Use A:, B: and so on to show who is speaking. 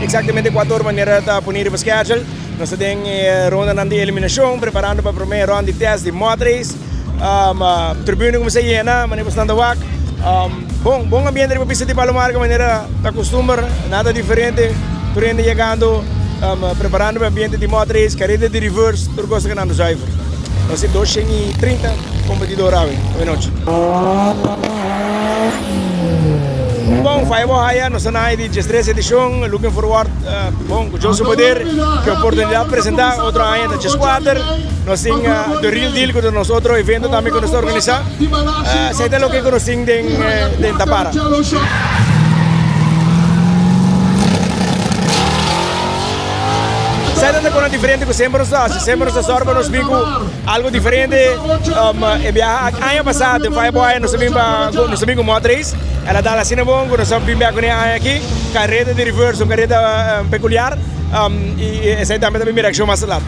A: Exactamente 4 or manera ta poni riba schedule. Nos ta den e rondanan di eliminacion, preparando pa e prome round di test di Mod Race. Tribune cuminsa yena, manera boso nan ta wak. Bon, bon ambiente riba pista di Palo Marga manera ta costumber, nada diferente. Tur hende yegando, preparando pa e ambiente di Mod Race, careda di reverse, tur cos ta ganando zuiver. Nos tin 230 competidor awe, awe nochi. Bon, faya bo haya, nos ta na e di diestres edicion, looking forward, bon, cu Dios su poder, cu e oportunidad presenta, otro aña ta diescuater, nos tin The Real Deal cu ta nos otro evento tambe cu nos ta organisa, esey ta loke cu nos tin den den Tapara. Esey ta ta diferente cu semper nos ta haci, semper nos ta zorg pa nos bin cu algo diferente, e biaha aña pasa den Faya Boy nos a bin pa nos a bin cu Mod Race, el a dal asina bon cu nos a bin bek cune aña aki, careda di reverse un careda peculiar y esey tambe ta bin mi reaccion mas lat.